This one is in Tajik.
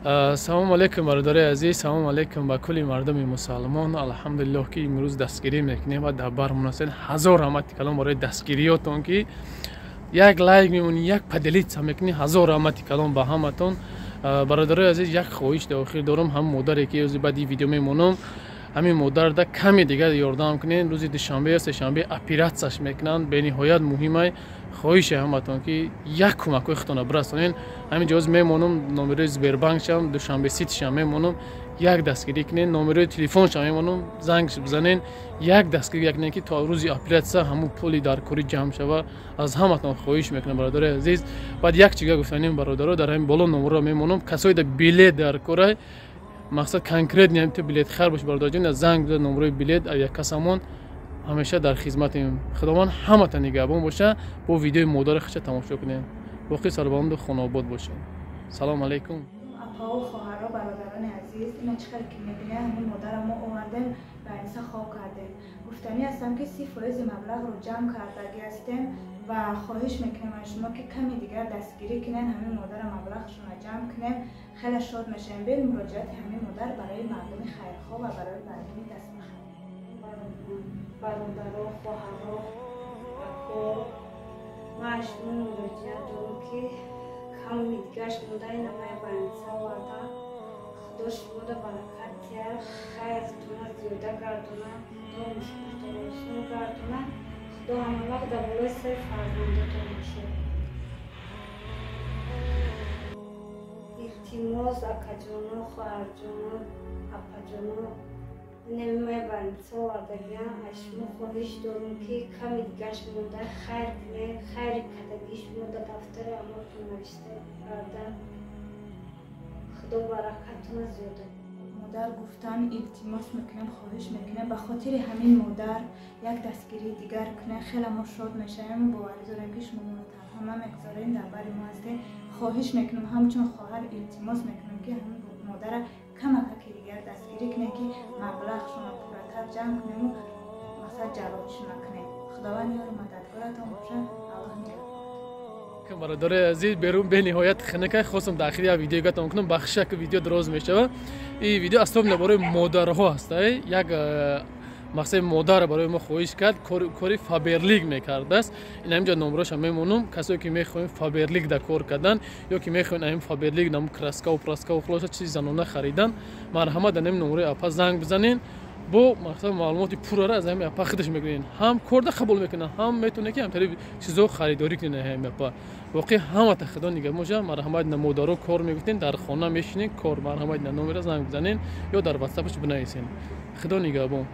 Салому алейкум, бародари азиз, салому алейкум ба кулли мардуми мусалмон. Алҳамдулиллоҳ, ки имрӯз дастгирӣ мекунем ва дар бар мунасиб. Ҳазор раҳмати калом барои дастгириётон, ки як лайк мемонӣ, як поделиться мекунӣ. Ҳазор раҳмати калом ба ҳаматон. Бародарои азиз, як хоҳиш дар охир дорам. Ҳам модаре ки рӯзи баъди видео мемонам, ҳамин модарда каме дигар ёрдам кунед. Рӯзи душанбе ё сешанбе оператсияш мекунанд, бениҳоят муҳимай. Хоҳише ҳаматон, ки як кӯмакҳои худтонро бирасонед. Ҳамин ҷоз мемонам, номерои Сбербанкшам, Душанбе Ситишам мемонам, як дастгирӣ кунед. Номерои телефоншам мемонам, занг бизанед, як дастгирӣ кунед, ки то рӯзи оператсия ҳамун пули дар корӣ ҷамъ шава. Аз ҳаматон хоҳиш мекунам, бародарои азиз. Баъд як чига гуфтанем, бародаро, дар ҳамин боло номерро мемонам. Касое да билет дар корай, мақсад конкретно ҳамин билет хар бош, бародарҷон, занг бизан, номерои билет як касамон ҳамеша дар хизматем. Худованд ҳамата нигаҳбон боша. Бо видеои модари худша тамошо кунем. Боқӣ сарбаланду хонаобод бошед. Салому алейкум. Апао, хоҳаро, бародарони азиз, ина чӣ хел ки мебинед, ҳамин модара мо овардем, ба инса хоб кардем. Гуфтанӣ ҳастам, ки 30% маблағро ҷамъ кардагӣ ҳастем ва хоҳиш мекунем аз шумо, ки ками дигар дастгирӣ кунем, ҳамин модара маблағшонро ҷамъ кунем, хеле шод мешавем. Бин, муроҷиати ҳамин модар барои мардуми хайрхоҳ ва барои мардуми дастбахайр. Бародаро, хоҳаро, ако, ман аз шумо муроҷиат дорам, ки ками дигарш монда. Ина мая больница оварда. Худо шумода баракат диҳад, хайртона зиёда гардона, Худо мушкилтон осон гардона, Худо ҳама вақт дар болои сари фарзандотон бошад. Илтимос, акаҷоно, хоҳарҷоно, апаҷоно, инами больница овардагиам. Аз шумо хоҳиш дорам, ки ками дигарш монда, хайр кунед. Хайри кардагии шумо дар дафтари амолтон навишта карда, Худо баракатона зиёда. Модар гуфтан, илтимос мекунем, хоҳиш мекунем, ба хотири ҳамин модар як дастгирии дигар кунем, хеле мо шод мешавем. Боварӣ дорем, ки шумо моро танҳо намегузорем, дар бари мо ҳастем. Хоҳиш мекунем, ҳамчун хоҳар илтимос мекунем, ки ҳамин модара камакаки дигар дастгирӣ кунем, ки маблағшонро пурратар ҷамъ кунему масалан ҷарроҳишона кунем. Худованд ёру мададгоратон бошад. Аллоҳ нигаҳбон. Бародарои азиз, берун бениҳоят хунукай. Хостам дар охири як видео гатон кунам. Бахшиша, ки видео дроз мешавад. Ин видео асобна барои модарҳо ҳаст. Як мақсади модар барои мо хоҳиш кард, кори Фаберлик мекардааст. Ин ҳаминҷо номроша мемонам. Касое ки мехоҳем Фаберлик да кор кардан ё ки мехоҳем ҳамин Фаберлик нам краскаву праскаву, хулоса, чизи занона харидан, марҳамат, дар ҳамин номрои апа занг бизанен. Бо мақсад маълумоти пуррара аз ҳамин апа худаш мегирен. Ҳам корда қабул мекунад, ҳам метавонед, ки ҳамтари чизо харидорӣ кунед. Ҳамин апа воқеъ ҳамата Худо нигаҳбон бошад. Марҳамат, на модаро кор мегуфтен, дар хона мешинен кор, марҳамат, на номера занг бизанен ё дар ватсапаш бинависен. Худо нигаҳбон.